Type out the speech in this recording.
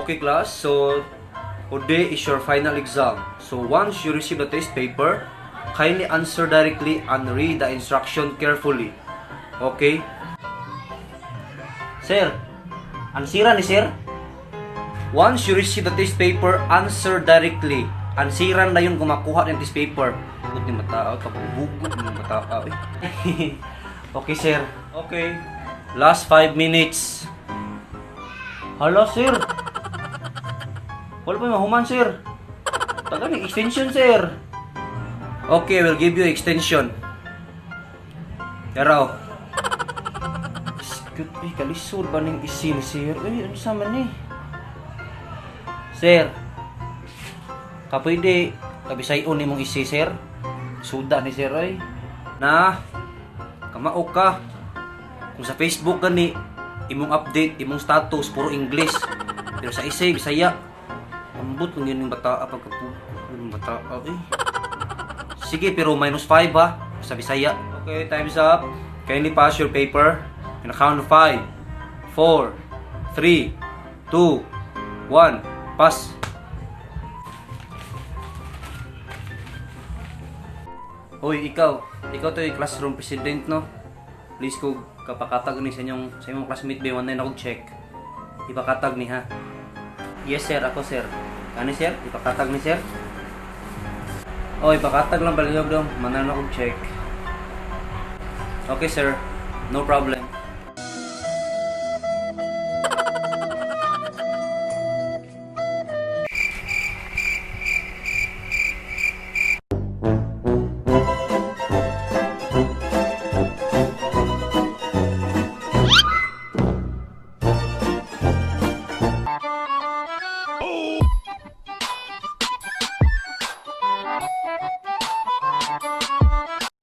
Okay, class, so today is your final exam. So once you receive the test paper, kindly answer directly and read the instruction carefully. Okay? Sir, ansira ni sir? Once you receive the test paper, answer directly. Ansiran na yun kung makuha ng test paper. Bugot ni mata, kabubugot ni mata. Eh. Okay, sir. Okay. Last 5 minutes. Hala, sir. Wala pa mahuman, sir. Taga ni extension, sir. Okay, I will give you extension. Yaraw. Iskut, eh, kalisod ba ning isin, sir? Eh, ano sa man ni? Sir, kapwede, kabisayon ni mong isi, sir. Suda ni sir, ay. Na, kamao ka. Kung sa Facebook gani, imong update, imong status, puro English. Pero sa essay, Bisaya. Ambot kung yun yung bata, pagkapu, yung bata, eh. Sige, pero minus 5 ha, sa Bisaya. Okay, time's up. Kindly pass your paper. In a count of 5, 4, 3, 2, 1, pass. Hoy, ikaw. Ikaw to yung classroom president, no? Please ko kapakatag ni sa inyong sa imong classmate ba one na check. Ipakatag ni ha. Yes sir, ako sir. Kani sir, ipakatag ni sir. Oh, ipakatag lang baliyog dong. Manan ako check. Okay sir, no problem.